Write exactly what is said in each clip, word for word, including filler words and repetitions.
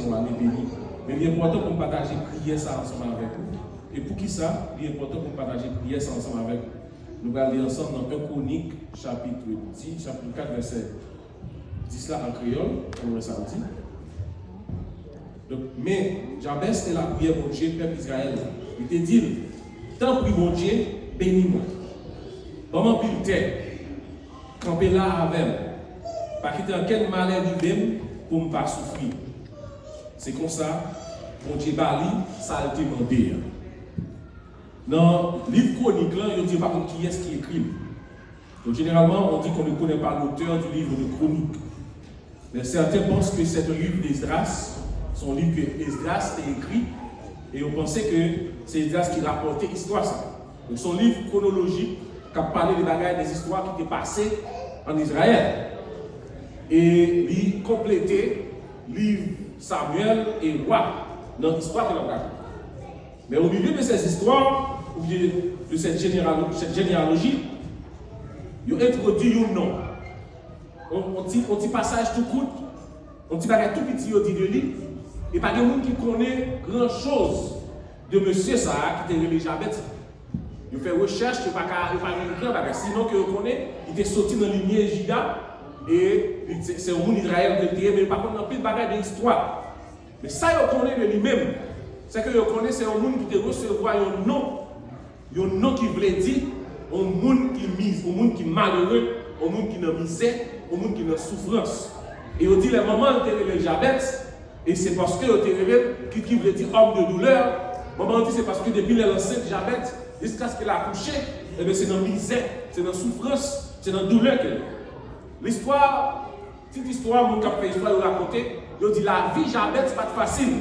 yon ane beni. Men li enpòtan pou m pataje priyè sa ansanm avèk ou. E poukisa li enpòtan pou m pataje priyè sa ansanm avèk ou? Nou pral li ansanm nan en Kwonik, chapit dis, chapit kat, vèsè dis la an kreyòl, ann wè sa l di. Donk, men Jabès te lapriyè Bondye pèp Izrayèl la. Li te di l, tanpri Bondye, beni mwen. Ban m anpil tè. Kanpe la avè m. Pa kite okenn malè rive m pou m pa soufri. Se konsa, Bondye ba li sa l te mande a. Nan liv Kwonik lan, yo di yo pa konn kiyès ki ekri l. Donc, généralement, on dit qu'on ne connaît pas l'auteur du livre de Chroniques. Mais certains pensent que c'est un livre d'Esdras, c'est un livre que Esdras a écrit, et on pensait que c'est Esdras qui rapportait l'histoire ça. Donc, c'est un livre chronologique qui a parlé des bagages, des histoires qui étaient passées en Israël. E li konplete liv Samyèl e Wa nan istwa ke l ap rakonte. Men o milye de sèt istwa, oubyen de sèt jeneral-, sèt jeneyaloji, yo entwodui yon non. On, on ti, on ti pasaj tou kout, on ti bagay tou piti yo di de li, e pa gen moun ki konnen gran choz de mesye sa a ki te rele Jabèt. Yo fè rechèch, yo pa ka, yo pa gen gran bagay. Sinon ke yo konnen, li te soti nan linye Jida, e li te, se yon moun Izrayèl ke li te ye, men yo pa konn anpil bagay de istwa. Men sa yo konnen de li menm, se ke yo konnen se yon moun ki te resevwa yon non, yon non ki vle di yon moun ki miz, yon moun ki malere, yon moun ki nan mizè, yon moun ki nan soufrans. E yo di lè manman l te rele l Jabèt, e se paske yo te rele l, ki, ki vle di homme de douleur. Manman l di se paske depi lè l ansent Jabèt, jiskaske l akouche, ebyen se nan mizè, se nan soufrans, se nan doulè ke l ye. Listwa, tit istwa, moun k ap fè istwa yo rakonte, yo di lavi Jabèt pa t fasil.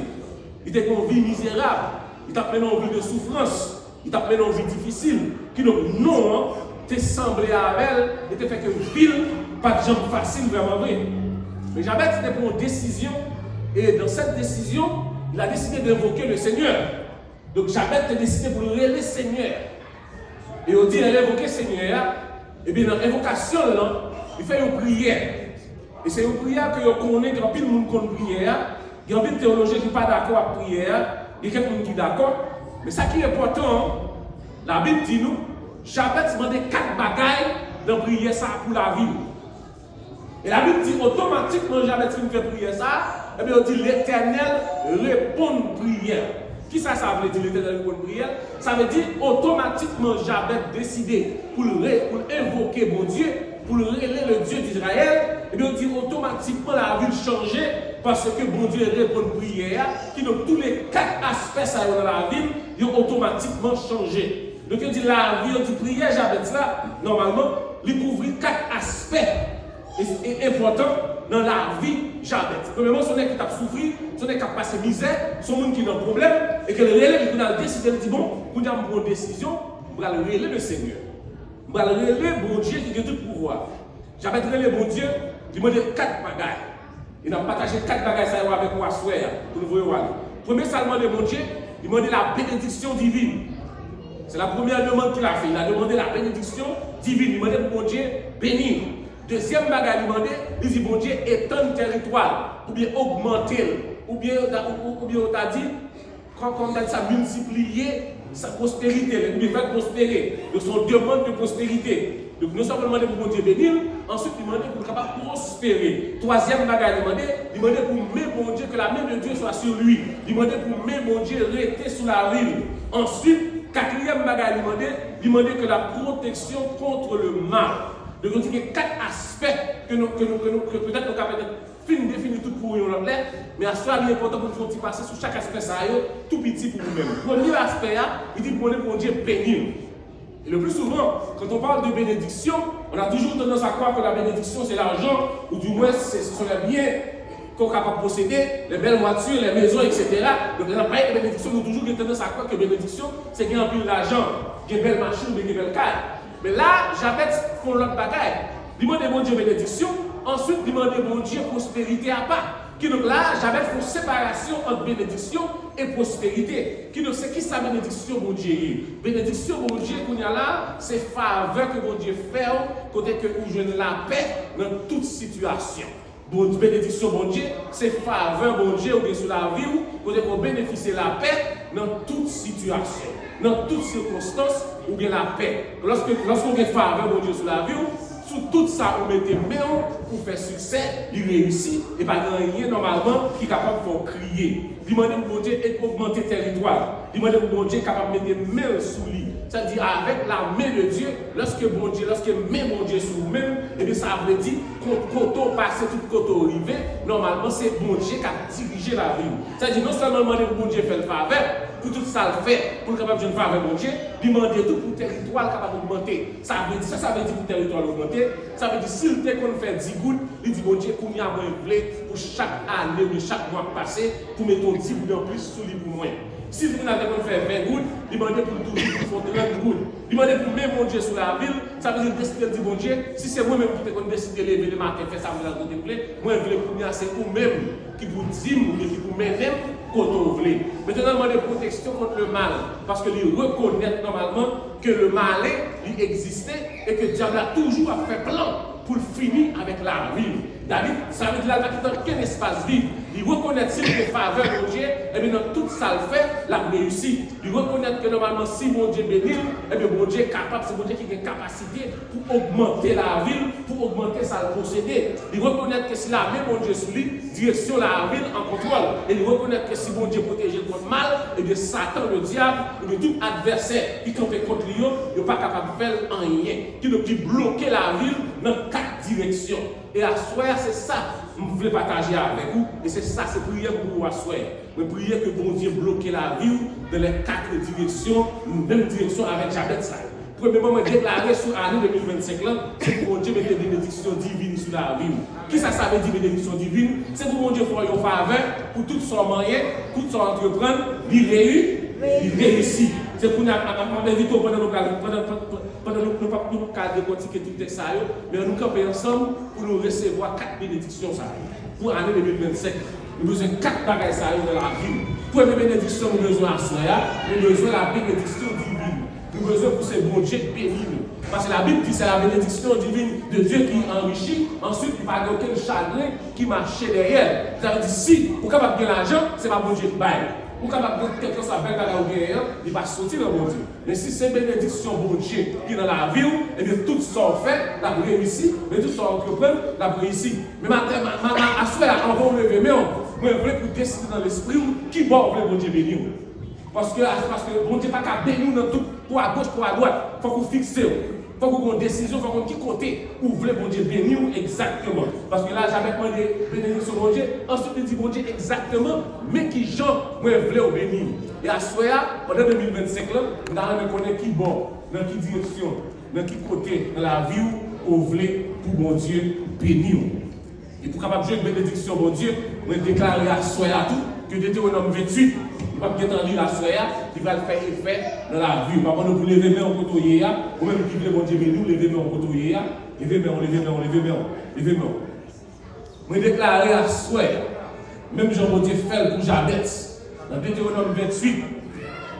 Li te gen yon vi mizerab, li t ap mennen yon vi de soufrans. Li t ap mennen yon vi difisil. Kidonk, non an te sanble avè l, e te fè ke vi l pa t janm fasil vrèman vre. Men Jabèt te pran yon desizyon, et dans cette décision, il a décidé d'invoquer le Seigneur. Donk, Jabèt te deside pou l rele Senyè. E yo di, lè l envoke Senyè a, ebyen, nan envokasyon l lan, li fè yon priyè. E se yon priyè ke yo konnen, gen anpil moun konn priyè a, gen anpil teyolojyen ki pa dakò ak priyè a, gen kèk moun ki dakò. Men sa ki enpòtan an, Labib di nou, Jabèt mande kat bagay nan priyè sa a pou lavi l. E Labib di, otomatikman, Jabèt fin fè priyè sa a, ebyen, yo di, Letènèl reponn priyè. Kisa sa vle di, Letènèl reponn priyè? Sa vle di, otomatikman, Jabèt deside pou l re-, pou l envoke Bondye, pou l rele le Dieu d'Israël, ebyen, yo di, otomatikman, lavi l chanje, paske Bondye reponn priyè a, kidonk, tou le kat aspè sa yo nan lavi l, yo otomatikman chanje. Donk, yo di, lavi, yo di, priyè Jabèt la, nòmalman, li kouvri kat aspè e, e enpòtan nan lavi Jabèt. Premyèman, se yon nèg ki t ap soufri, se yon nèg k ap pase mizè, se yon moun ki nan pwoblèm, e ke l rele, li kounye a l deside, l di, bon, kounye a m pran yon desizyon, m pral rele le Senyè. M pral rele Bondye ki gen tout pouvwa. Jabèt rele Bondye, li mande l kat bagay. E n ap pataje kat bagay sa yo avèk ou aswè a, pou nou voye w ale. Premye sa l mande Bondye, li mande la bénédiction divine. C'est la première demande qu'il a fait. Il a demandé la bénédiction divine. Li mande pou Bondye beni l. Dezyèm bagay li mande, li di Bondye, étends territoire, oubyen ogmante l, oubyen, ou, ou, oubyen ou ta di, kòm, kòm ta di sa, miltipliye sa pwosperite l, oubyen fè l pwospere. Donk, se yon demann de pwosperite. Donk, non sèlman li mande pou Bondye beni l, answit, li mande pou l kapab pwospere. Twazyèm bagay li mande, li mande pou men Bondye, que la main de Dieu soit sur lui. Li mande pou men Bondye rete sou lavi l. Answit, katriyèm bagay li mande, li mande que la protection contre le mal. Donk, yo di gen kat aspè ke nou, ke nou, ke nou, ke petèt nou ka petèt fin defini tout pou yon lòt lè, men aswè a li enpòtan pou n fè yon ti pase sou chak aspè sa yo, tou piti pou ou menm. Premye aspè a, li di pou mande Bondye beni l. Et le plus souvent, quand on parle de bénédiction, on a toujours tendance à croire que la bénédiction, c'est l'argent, ou du moins, c'est, ce sont les biens qu'on est capable de posséder, les belles voitures, les maisons, et cetera. Donk, lè n ap pale de bénédiction, nou toujou gen tandans a kwè ke bénédiction, se gen anpil lajan, gen bèl machin, oubyen gen bèl kay. Men la, Jabèt fè yon lòt bagay. Li mande Bondye benediksyon, answit li mande Bondye pwosperite apa. Kidonk la, Jabèt fè yon separasyon ant benediksyon e pwosperite. Kidonk, se kisa benediksyon Bondye ye? Benediksyon Bondye, kounye a la, se favè ke Bondye fè w, kote ke ou jwenn lapè nan tout sitiyasyon. Bon, benediksyon Bondye, se favè Bondye ou gen sou lavi w, kote ke w benefisye lapè nan tout sitiyasyon, nan tout sikonstans, ou gen lapè. Lòske, lòske w gen favè Bondye sou lavi w, sou tout sa ou mete men w, ou fè siksè, li reyisi, e pa gen anyen nòmalman ki kapab fè w kriye. Li mande pou Bondye ogmante tèritwa l. Li mande pou Bondye kapab mete men l sou li. Sa di, avec la main de Dieu, lòske Bondye, lòske men Bondye sou ou menm, ebyen, sa vle di, ko-, kote w pase, tout kote w rive, nòmalman, se Bondye k ap dirije lavi w. Sa di, non sèlman l mande pou Bondye fè l favè, pou tout sa l fè, pou l kapab jwenn favè Bondye, li mande tou pou tèritwa l kapab ogmante. Sa vle di, sa sa vle di pou tèritwa l ogmante? Sa vle di, si l te konn fè di goud, li di, Bondye, kounye a, mwen vle pou chak ane oubyen chak mwa k pase, pou mete yon di goud anplis sou li pou mwen. Si l te konn fè ven goud, li mande pou l toujou pou fè trant goud. Li mande pou men Bondye sou lavi l, sa vle di l deside l di, Bondye, si se mwen menm ki te konn deside leve lematen, fè sa mwen te vle, mwen vle kounye a se ou menm ki pou di m oubyen ki pou mennen m kote w vle. Mentnan, l mande pwoteksyon kont le mal, paske li rekonèt nòmalman ke le male, li egziste e ke dyab la toujou ap fè plan pou l fini avèk lavi l. David, sa vle di la, l pa kite okenn espas vid. Li rekonèt si l gen favè Bondye, ebyen, nan tout sa l fè, l ap reyisi. Li rekonèt ke nòmalman, si Bondye beni l, ebyen, Bondye kapab, se Bondye ki gen kapasite pou ogmante lavi l, pou ogmante sa l posede. Li rekonèt ke si lamen Bondye sou li, direksyon lavi l an kontwòl. E li rekonèt ke si Bondye pwoteje l kont mal, ebyen, Satan, le dyab, ebyen, tout advèsè ki kanpe kont li yo, yo pa kapab fè l anyen. Kidonk, li bloke lavi l nan kat direksyon. E aswè a, se sa m vle pataje avèk ou, e se sa, se priyè m pou ou aswè a. Mwen priye ke Bondye bloke lavi w dans les quatre directions, menm direksyon avèk Jabèt sa yo. Premyèman, mwen deklare sou ane de mil vennsenk lan, se pou Bondye mete benediksyon divin sou lavi w. Kisa sa vle di, benediksyon divin? Se pou Bondye fè w yon favè pou tout sa w manyen, tout sa w antreprann, li reyi, li reyisi. Se kounye a, m ap envite w pandan nou pral, pandan, pandan, pandan nou, nou p ap, nou p ap ka dekòtike tout tèks sa yo, men ann nou kanpe ansanm pou nou resevwa kat benediksyon sa yo. Pou ane de mil vennsenk, nou bezwen kat bagay sa yo nan lavi nou. Premye benediksyon nou bezwen aswè a, nou bezwen la benediksyon divin. Nou bezwen pou se Bondye k beni nou. Paske Labib di, c'est la bénédiction divine de Dieu qui enrichit. Answit, li pa gen okenn chagren ki mache dèyè l. Sa vle di, si ou kapab gen lajan, se pa Bondye k bay. Ou kapab gen kèlkeswa bèl bagay ou genyen an, li pa soti nan Bondye. Men si se benediksyon Bondye ki nan lavi w, ebyen, tout sa w fè, l ap reyisi. Men tout sa w antreprann, l ap reyisi. Men maten, ma, ma, ma, aswè a, anvan w leve men w, mwen vle pou w deside nan lespri w ki bò w vle Bondye beni w. Paske, paske Bondye pa ka beni w nan tout, pou agoch, pou adwat. Fòk ou fikse w. Fòk ou gen yon desizyon, fòk ou konn ki kote ou vle Bondye beni w egzakteman. Paske la, Jabèt mande benediksyon Bondye, answit li di Bondye egzakteman, men kijan mwen vle w beni m. E aswè a, pandan de mil vennsenk lan, m ta renmen konnen ki bò, nan ki direksyon, nan ki kote nan lavi w, ou vle pou Bondye beni w. E pou kapab jwenn benediksyon Bondye, mwen deklare aswè a tou ke Detewonòm venntuit, li w ap gentan li l aswè a, li pral fè efè nan lavi w. M ap mande w pou leve men w kote w ye a, ou menm ki vle Bondye beni w, leve men w kote w ye a, leve men w, leve men w, leve men w, leve men w. Mwen deklare aswè a, menm jan Bondye fè l pou Jabèt, nan Detewonòm venntuit,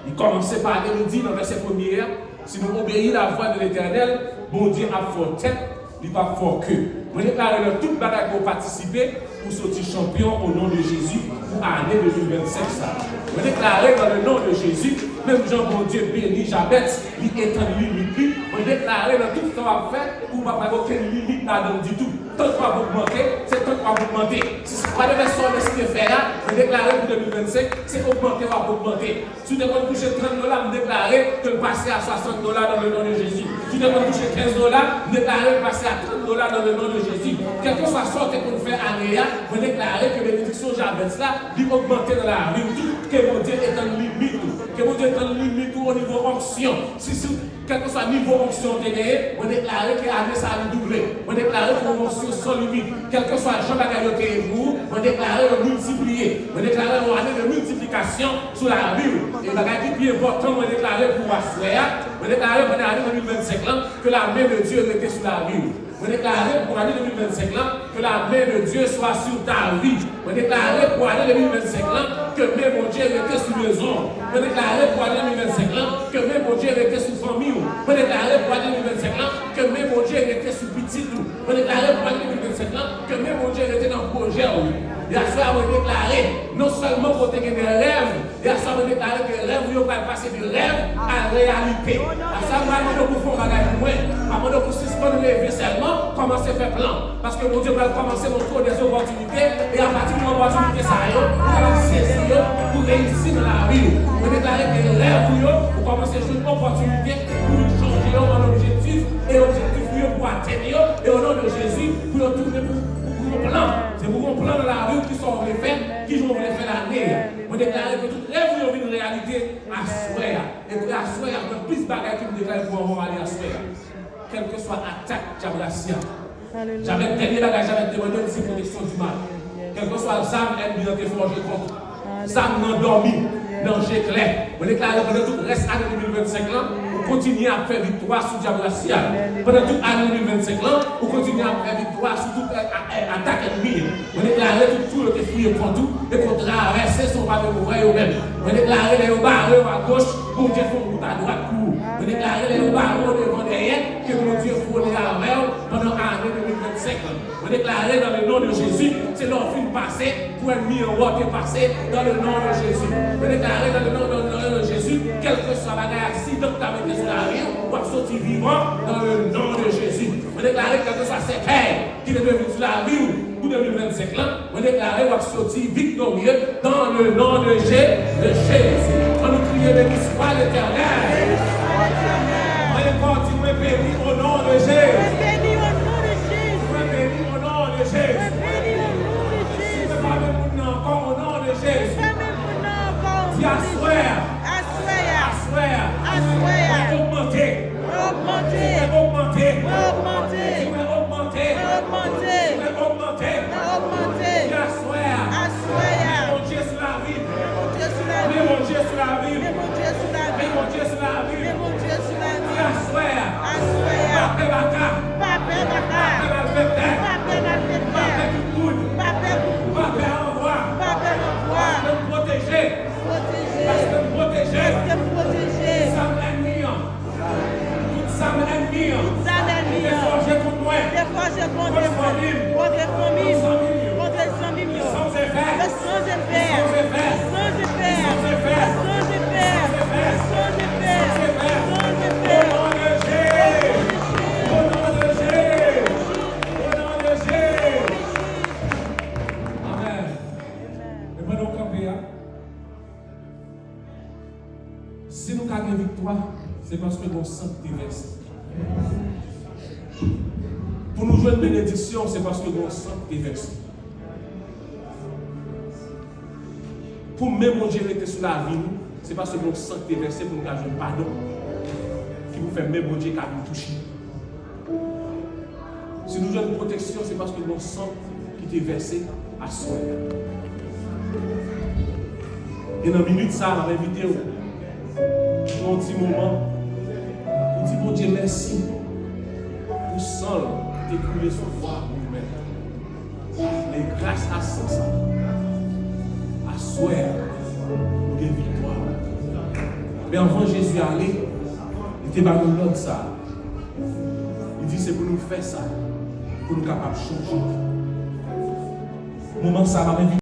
li kòmanse pale, li di nan vèsè premye a, si nous obéissons la voix de l'Éternel, Bondye ap fè w tèt, li p ap fè w ke. Mwen deklare nan tout bagay ke w patisipe, ou soti chanpyon o non de Jezi pou ane de mil vennsenk sa. Mwen deklare dans le nom de Jésus, menm jan Bondye beni Jabèt, li etann limit li, mwen deklare nan tout sa w ap fè, ou p ap gen okenn limit ladan l ditou. Tank w ap ogmante, se tank w ap ogmante. Si se pa de sa w deside fè a, mwen deklare pou de mil vennsenk, se ogmante w ap ogmante. Si w te konn touche trant dola, m deklare ke l pase a swasant dola dans le nom de Jésus. Si w te konn touche kenz dola, m deklare l pase a trant dola dans le nom de Jésus. Kèlkeswa sa w te konn fè ane a, mwen deklare ke benediksyon Jabèt la, li ogmante nan lavi w tou, ke Bondye etann limit ou, ke Bondye etann limit ou o nivo onksyon. Si, si, Kèlkeswa nivo onksyon w te genyen, mwen deklare ke ane sa a li double. Mwen deklare ke w yon onksyon san limit. Kèlkeswa jan bagay yo te ye pou ou, mwen deklare yo miltipliye. Mwen deklare yon ane de miltiplikasyon sou lavi w. E bagay ki pi enpòtan, mwen deklare pou w aswè a, mwen deklare pandan ane de mil vennsenk lan, ke la men de Dye rete sou lavi w. Mwen deklare pou ane de mil vennsenk lan, que la main de Dieu soit sur ta vie. Mwen deklare pou ane de mil vennsenk lan, ke men Bondye rete sou mezon w. Mwen deklare pou ane de mil vennsenk lan, ke men Bondye rete sou fanmi w. Mwen deklare pou ane de mil vennsenk lan, ke men Bondye rete sou pitit ou. Mwen deklare pou ane de mil vennsenk lan, ke men Bondye rete nan Ou te gen de rèv, e aswè mwen deklare ke rèv ou yo pral pase de rèv a reyalite. Aswè mwen mande w pou fè yon bagay pou mwen. Mwen mande w pou sispann reve sèlman, kòmanse fè plan. Paske Bondye pral kòmanse montre w de opòtinite, e apati de opòtinite sa yo, ou kapab sezi yo pou reyisi nan lavi w. Mwen deklare ke rèv ou yo, ou kòmanse jwenn opòtinite pou chanje yo an objektif, e objektif ou yo pou atenn yo, e o non de Jezi, pou yo tounen pou, pou, pou yon plan. Se pou yon plan nan lavi w, ki sa w vle fè, ki jan w vle fè lane a. Mwen deklare ke tout rèv ou yo vin reyalite aswè a. E pou aswè a, gen plis bagay ke m deklare pou anvan w ale aswè a. Kèlkeswa atak dyab la sya. Javèk, dènye bagay Javèk te mande l, se pwoteksyon di mal. Kèlkeswa zam ènmi an te fòje kont ou, zam nan dòmi, nan je klè. Mwen deklare pandan tout rès ane de mil vennsenk lan, ou kontinye ap fè viktwa sou dyab la sya. Pandan tout ane de mil vennsenk lan, ou kontinye ap fè viktwa sou tout, eh, eh, atak ènmi an. Mwen deklare tout twou yo te fouye kont ou, e ke w travèse san w pa menm wè yo menm. Mwen deklare lè yo bare w agoch, Bondye fè yon wout adwat pou ou. Mwen deklare lè yo bare w devan dèyè, ke Bondye vole avè w pandan ane de mil vennsenk lan. Mwen deklare dans le nom de Jésus, se lè w fin pase, pou ènmi an wè w te pase, dans le nom de Jésus. Mwen deklare dans le nom, dans le nom de Jésus, kèlkeswa bagay aksidan k ta mete sou lavi w, w ap soti vivan, dans le nom de Jésus. Mwen deklare kèlkeswa sèkèy ki te dwe vin sou lavi w pou de mil vennsenk lan, mwen deklare w ap soti viktorye, dans le nom de Jé-, de Jésus. Ann nou kriye, béni soit l'Éternel. Mwen ankò di, mwen beni o non de Jezi. Mwen beni o non de Jezi. Mwen beni o non de Jezi. Mwen beni o non de Jezi. Si mwen pa menm moun nan ankò, o non de Jezi. Si mwen pa menm moun nan ankò, o non de Jezi. Di aswè a. Aswè a. Aswè a. Aswè a. Mwen ogmante. Mwen ogmante. Mwen ogmante. Mwen ogmante. Mwen ogmante. Mwen ogmante. Mwen ogmante. Di aswè a. Aswè a. Bondye sou lavi m. Men Bondye sou lavi m. Men Bondye sou lavi m. Men Bondye sou lavi m. Men Bondye sou lavi m. Men Bondye sou lavi m. Di aswè a. Aswè a. Pa pè baka. Pa pè baka. Pa pè malfektè. Pa pè malfektè. Pa pè koukoud. Pa pè koukoud. Pa pè anvwa. Pa pè anvwa. Paske m pwoteje. Pwoteje. Paske m pwoteje. Paske m pwoteje. Zam ènmi an. Tout zam ènmi an. Tout zam ènmi an. Ki te fòje kont mwen. Ki te fòje kont mwen. Kont fanmi m. Kont fanmi m. Kont zanmi m yo. Kont zanmi m yo. Yo sans efè. Yo sans efè. Yo sans efè. Yo sans efè. Yo sans efè. Yo sans efè. Yo sans efè. Yo sans efè. Yo sans efè. O non de Jezi. O non de Jezi. O non de Jezi. Amèn. E pandan w kanpe a, si nou ka gen viktwa, se paske gen yon san ki te vèse. Pou nou jwenn benediksyon, se paske gen yon san ki te vèse. Pou men Bondye rete sou lavi nou, se paske gen yon san ki te vèse pou nou ka jwenn padon, ki pou fè men Bondye ka vin touche nou. Si nou jwenn pwoteksyon, se paske gen yon san ki te vèse aswè a. E nan minit sa a, m ap envite w, pran yon ti moman, pou di Bondye mèsi pou san l ki te koule sou kwa pou nou menm. Men gras a san sa, aswè a, nou gen viktwa. Men anvan Jezi ale, li te ba nou lòd sa a. Li di se pou nou fè sa, pou nou kapab chanje. Moman sa a, m ap envite